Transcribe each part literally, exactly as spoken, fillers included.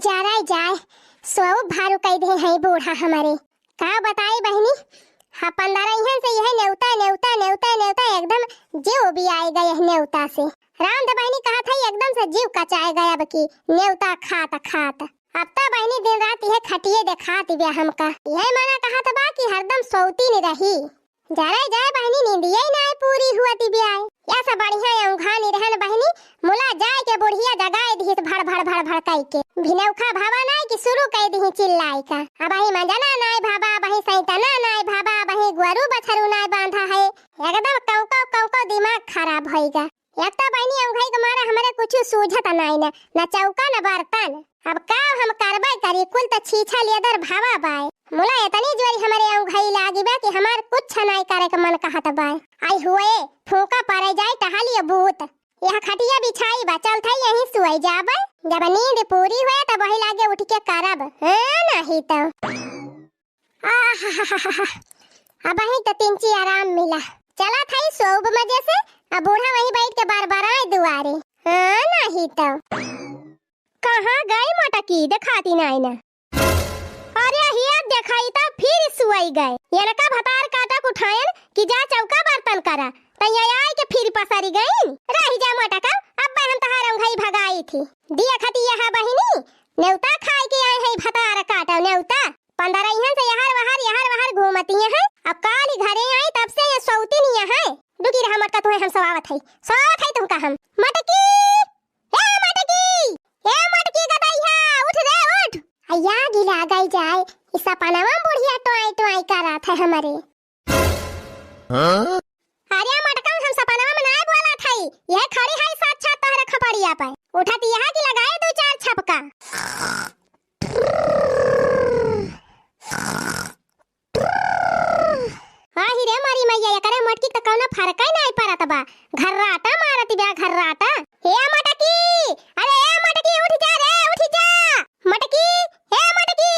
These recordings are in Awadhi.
डराई जाए, सोउ भारू कइ दिहे हैं बूढ़ा हमरे। का बताई बहिनी, हाँ, पंद्रहियन से यह नेउता, नेउता, नेउता, नेउता एकदम जीव भी आए गए यह नेउता से। राम द बहिनी कहत है एकदम से जीव कचाए गए अब की नेउता खात खात। अब तो बहिनी दिन रात यह खटिए देखात बिया हमका। यह मना कहत बा कि हरदम सोउतीन रही। जरे जाए बहिनी, नींदिये नाय पूरी हुअत बिया। या से बढ़िया औंघानी रहन बहिनी, मुला जाए के बुढ़िया जगाए दिहिस भड़ भड़ भड़ भड़ कइ के। भिनौखा भवा नाय कि शुरू कइ दिही चिल्लाए का। अबहीं मंजना नाय भवा, अबहीं सैंतना नाय भवा, अबहीं गोरू बछरू नाय बांधा है। एकदम कौको कौको दिमाग खराब होइगा। एक तो बहिनी औंघई के मारे हमरे कुछु सूझत नाई न, न चौका न बर्तन। अब का हम करबे करी, कुल त छीछा लेदर भावा बाय। मुला एतनी जोरी हमरे औंघई लागी बा कि हमार कुछ नाई करे के मन कहत बाय। आई हुए, फूंका परे जाए टहलिए बूत। यह खटिया बिछाई बा, चल थई यहीं सुई जाबे। जब नींद पूरी हुए तब वही लागे उठ के करब, हाँ, नहीं तो। आहाहाहा। अबहीं त तिनची आराम मिला। चला थई सोउब मजे से, अब बूढ़ा वहीं बैठ के बरबराए दुआरे। हाँ, नहीं तो। कहाँ गई मोटकी, देखाती नाई ना। अरे हिया देखाई त फिर सुई गए। यनका भतार काटा उठायन कि जा चौका बर्तन करा, त यहाँ आए के फिर पसरी गईन। रही जा मोटका, अब हम तहार औंघई भगाई थी। दिया खती यहाँ बहिनी, नेउता खाए के आए हैं भतार काटा, नेउता। पंद्रहियन से यहर वहर, यहर वहर घूमती हैं। अब काली घरे आई, तब से ये सौती नहीं है। दुखी रहा मटका, तुहे हम सवावत है, सवावत है तुमका हम। मटकी, ए मटकी, ए मटकी गदैया, उठ रे उठ। अया गिला गई जाए, इस सपनवा में बुढ़िया टोई टोई करत है हमरे। हाँ? अरे मटका, हम सपनवा में नाय बोलत हई, यह खड़ी है साक्षात तोहरे खपड़िया पे। उठत यह कि लगाए दू चार छपका। आही रे मारी मैया, एकरे मटकी त कौनो फरक ही नाय परत बा, घर्राटा मारत बा घर्राटा। ए मटकी, अरे ए मटकी, उठ जा रे, उठ जा। मटकी, ए मटकी,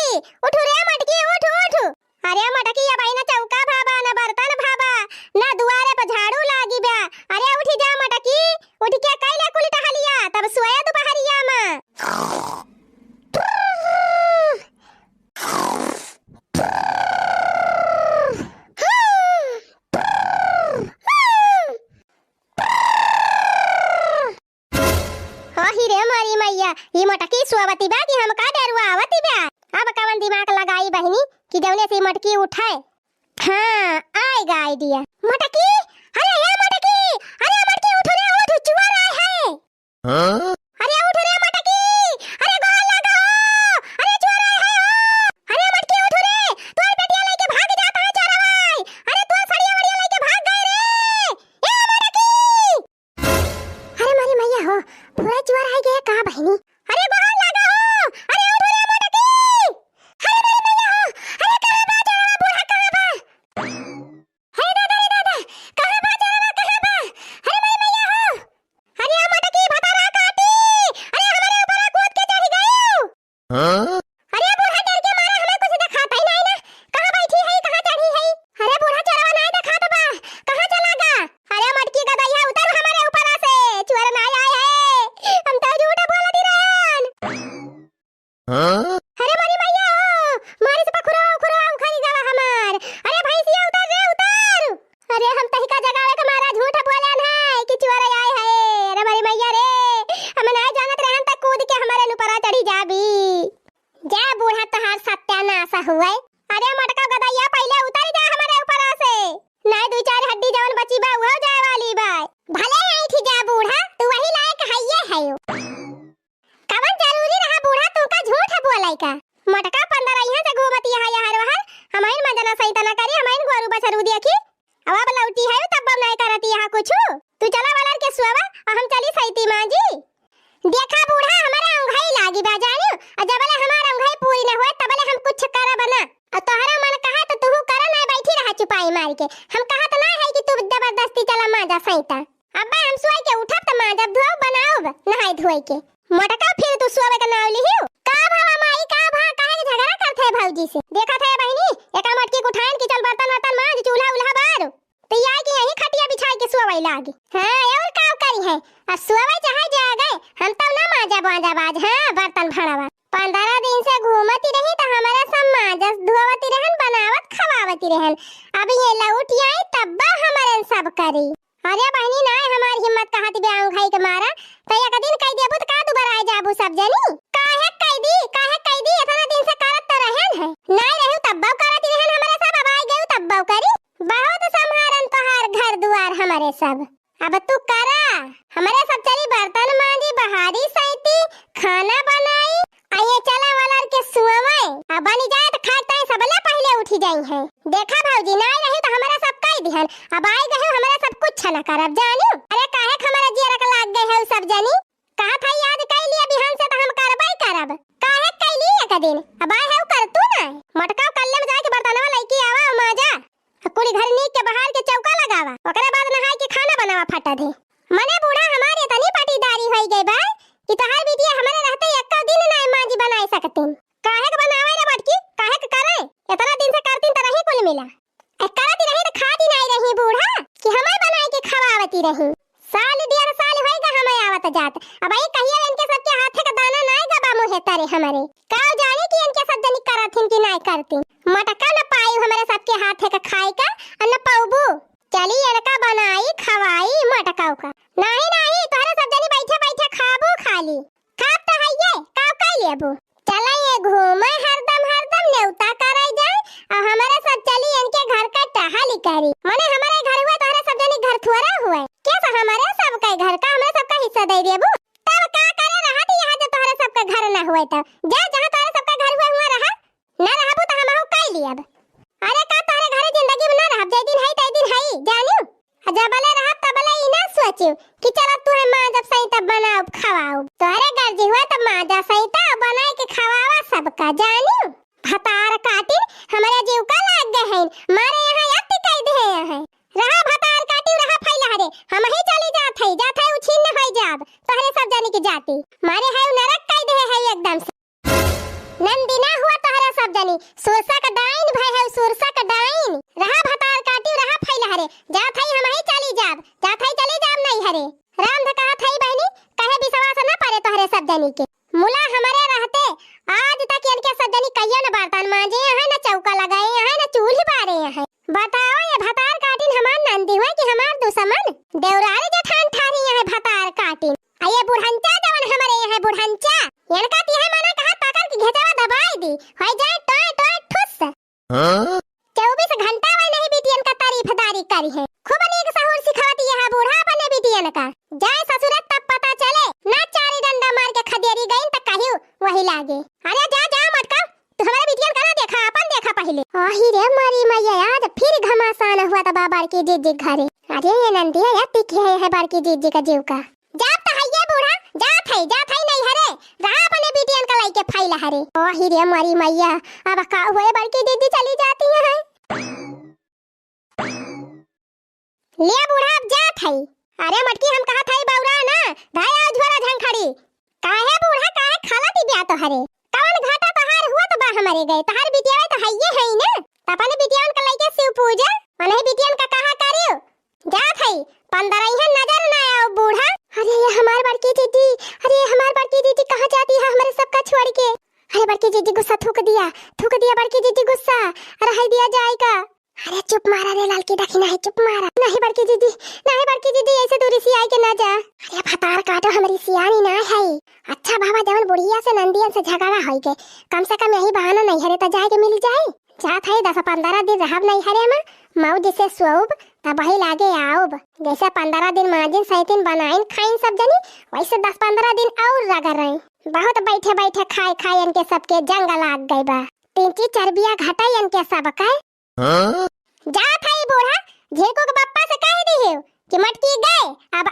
उठ रे मटकी, उठ, उठ। अरे मटकी, अबहीं न चौका भाबा, न बर्तन भाबा, न दुआरे पर झाड़ू लागी बा। अरे उठ जा मटकी, उठ के कइले कुल टहलिया, तब सोए दुपहरिया में। आही रे मारी मैया, ई मटकी सोवती बा कि हमका डेरवावती बा? अब कवन दिमाग लगाई बहिनी कि जौने से ई मटकी उठे। हाँ, आएगा idea। मटकी, अरे ए मटकी, अरे मटकी उठ रे उठ, चोर आए हैं। हाँ? अरे उठ रे मटकी, अरे गोड़ लगा हो, अरे चोर आए हैं हो। अरे मटकी उठ रे, तोर बेटिया लेके भाग जात है चोरवा। अरे तोर सड़िया वड़िया लेके भाग गए रे। ए मटकी। अरे मारी मैया हो, पूरा चोर आइ गए का बहिनी? अरे बहन लागा हो, अरे उठ रे मटकी। अरे मारी मैया हो, अरे कहाँ बा चोरवा, बूढ़ा कहाँ बा? अरे दादा रे दादा, कहाँ बा चोरवा, कहाँ बा? अरे मारी मैया हो, अरे मटकी भतारा काटी, अरे हमारे ऊपर कूद के चढ़ गयो। हाँ? अरे बूढ़ा डर के मारे हमें कुछ देखात ही नाई ना। कहाँ बैठी है, कहाँ चढ़ी है? अरे बूढ़ा चोरवा नाई देखात बा। कहाँ चला गा? अरे मटकी गदैया उतर हमारे ऊपर से। चोर नाई आए है। हम तो झूठ बोलती रहन। हाँ? अरे मारी मैया हो, मारी से पखुरवा उखुरवा उखरी गवा हमार। अरे भैंसिया उतर रे उतर। अरे हम तहिका जगावे के मारा झूठ बोलन है कि चोर आए है। अरे मारी मैया रे, हम नाय जानत रहन त कूद के हमारे ऊपरा चढ़ी जाबी। जा बूढ़ा तोहार सत्यानाश हुए। अरे मटका गदैया पहिले उतर जा हमारे ऊपरा से। नाय दू चार हड्डी जवन बची बा उहो जाए वाली बा। भले ऐठी जा बूढ़ा, तू वही लायक हइये है। कवन जरूरी रहा बूढ़ा तुमका झूठ बोलै का? मटका पंद्रहिया से घूमती है यहर वहर, हमहिन मंजना सही तना करी, हमहिन गोरू बछरू देखी। अब, अब लौटी है तब नाय करती यहाँ कुछ। तू चला वलर के सुआवा, और हम चली सैती माँ जी। देखा बूढ़ा हमारे औंघई लागी बा जानियो, और जबले हमार औंघई पूरी न होए तबले हम कुछ करब ना। और तोहरा मन कहा तो तू करा ना, बैठी रहा चुपाई मार के। हम कहत ना है कि तू जबरदस्ती चला माँ जा सैता। अब्बा हम सोई के उठब त मांजब धोब बनाउब नहाई धोई के। मोटका फिर तू सोवे के नाव लिहियो। का भवा माई का भा काहे के झगड़ा करत है भौजी से? देखत है बहिनी, एका मटकी के उठाइन कि चल बर्तन वर्तन मांज चूल्हा उल्हा बार। तो ये आई कि यही खटिया बिछाई के सोवे लागी। हाँ और का करी है? अब सोवे चाहे जागे, हम तब ना मांजब वांजब आज, हाँ बर्तन भांडवा। पंद्रह घूमती रही त हमरे सब माजस धोवती रहन, बनावत खवावती रहन। अब ये लौट आई तब्बा हमरे सब करी। अरे बहिनी, नाय हमार हिम्मत कहत बे आँगई के मारा, त एक दिन कहि देबू त का दुबराय जाबू सब जनी? काहे कहि दी, काहे कहि दी, एतना दिन से करत त रहन है। नाय रहू तब्बो करत रहन हमरे सब, अब आइ गयू तब्बो करी। बहुत सम्हारन तोहार घर दुआर हमरे सब। अब तू करा, हमरे सब चली बर्तन माँजी, बहारी सैती, खाना बनाई, आ ये चला वाला के सुअवै, आ बनि जाए त खाए ताई सबले पहिले उठी जाई है। देखा भौजी, नाय रही त हमरे सब कहि दिहन, अब आइ गए हमरा सब कुछ न करब जानू। अरे काहे क हमरे जियरा क लाग गए है सब जनी? कहत है आज कइ लिया, बिहान से त हम करबै करब। काहे कइ ली एक दिन, अब आए है कर तू ना। मटका कल्ले में जाके बर्तनवा लइके आवा, माजा। कुली घर नीक के बहार के चौका लगावा, ओकरे बाद नहाइ के खाना बनावा फटा दे। मने बूढ़ा हमार एतनी पटीदारी होइ गई बा कि तोहार बिटिया हमरे रहते एक्को दिन नाय माँजी बनाइ सकतिन। काहे क बनावे रे बटकी, काहे क करे? एतना दिन से करतिन त रही कुल मिला। ए, करती रही त खाती नाय रही बूढ़ा कि हमइ बनाइ के खवावती रही। साल डेढ़ साल होइगा हमइ आवत जात, अब ई कहिया इनके सबके हाथे क दाना नाय गबा मुँहे तरे हमरे। काउ जानी कि इनके सब जनी करथिन कि नाय करतिन। मटका न पाई हमरे सबके हाथे क खाए क, अ न पउबू। चली इनका बनाई खवाई मटका का। नाहीं नाहीं, तोहरे सब जनी बैठे बैठे खाबू खाली। खाब त हइये, काउ कइ लेबू? चला ये घूमे हरदम हरदम नेउता करइ जाए, अउ हमरे सब चली इनके घर क टहली करी। मने हमरे घर हुए, तोहरे सब जनी घर थोरे हुए। के स हमरे सब कइ घर क, हमरे सब क हिस्सा दइ देबू? तब का करे रहत यहाँ जब तोहरे सब क घर न हुए तब? जा जहाँ तोहरे सब क घर हुए हुआ रहा, न रहबू त हमहू कइ लियब। अरे का तोहरे घरे जिंदगी में न रहब, जइ दिन हई तइ दिन हई, जानू? आ जबले रहब तबले ई ना सोचियो कि चला तुहे माँजब सैंतब बनाउब खवाउब। तोहरे गर्जी हुआ त माँजा सैंता बनाइ के खवावा सबका, जानू। भतार काटिन हमरे जीव का लाग गए हैं, मारे यहाँ अति कइ देहे हैं। रहा भतार काटिन, रहा फैला रे, हमही चली जात हई, जात हई उछिन्न होइ जाब, तोहरे सब जनी के जाति। मारे है नरक कइ देहे है एकदम से। नंदिना हुआ तोहरा सब जनी, सुरसा क डाइन भय है, सुरसा क डाइन। रहा भतार काटिन, रहा फैला रे, जात हई हमही चली जाब, जात हई चली जाब नैहरे। राम ध कहत हई बहिनी, कहे विश्वास न परे तोहरे सब जनी के। मुला हमरे रहते आज तक इनके सब जनी कहिया न बर्तन माँजे हैं, न चौका लगाए हैं, न चूल्ही बारे हैं। बताओ ये भतार काटिन हमार नंदी हुए कि हमार दुश्मन? देवरारी जेठान ठारी हैं भतार काटिन। आ ये बुढ़ंचा जवन हमरे यहाँ बुढ़ंचा, इनका तिहे मना कहा पकड़ के घेचवा दबाई दी, होई जाए टोए टोए ठुस। हाँ? चउबीस घंटा वही नहीं बिटियन का तारीफदारी करी है, खूब नीक सहूर सिखावती है बूढ़ा अपने बिटियन का। जाए ससुरे तब पता चले, ना चारी डंडा मार के खदेरी गईन त कहियो वही लागे। अरे जा जा मटका, तू हमारे बिटियन का ना देखा, अपन देखा पहिले। आही रे मारी मैया, आज फिर घमासान हुआ त बा बड़की जीजी घरे। अरे ये नंदिया यार, तिक है, है बड़की जीजी का जीव का। जात त हइये बूढ़ा, जात है, जात है नैहरे, रहा अपने बिटियन का लइके फैला हरे। ओ ही रे मरी मैया, अब का हुए बड़की दीदी चली जाती है। ले बूढ़ा अब जात है। अरे मटकी हम कहत है बौरा ना, धाया झोरा झंखड़ी। काहे बूढ़ा काहे खाला ती ब्या तोहरे? कवन घाटा तोहार हुआ त बा हमरे गए, तोहार बिटिया त हइये है ना, त अपने बिटियन का लइके शिव पूजा, मनही बिटियन का कहा करियो। जात हई, पंदरइहन नजर ना आउ बूढ़ा। अरे ये हमार बड़की दीदी, अरे ये हमार बड़की दीदी कहाँ जाती है हमरे सबका छोड़ के? अरे बड़की दीदी गुस्सा थूक दिया, थूक दिया बड़की दीदी गुस्सा, रहइ दिया जाए का? अरे चुप मारा रे ललकी दखिना है, चुप मारा। नहीं बड़की दीदी, नहीं बड़की दीदी, ऐसे तू रिसियाई के ना जा। अरे भतार काटो हमरी सियानी ना है। अच्छा बाबा जवन बुढ़िया से नंदियन से झगड़ा होई गए, कम से कम यही बहाना नैहरे त जाए के मिल जाए। जात है दस पंद्रह दिन रहब नैहरे में, मौज से सोउब, तबही लागे आउब। जैसे पंद्रह दिन माजिन सैतिन बनाइन खाइन सब जनी, वैसे दस पंद्रह दिन और रगड़ रही। बहुत बैठे बैठे खाए खाए इनके सबके जंग लाग गए बा। तीन चीज चर्बिया घटाई इनके सब के। हाँ? जात है बूढ़ा, झिरकू के पप्पा से कह दिहियो कि मटकी गए, अब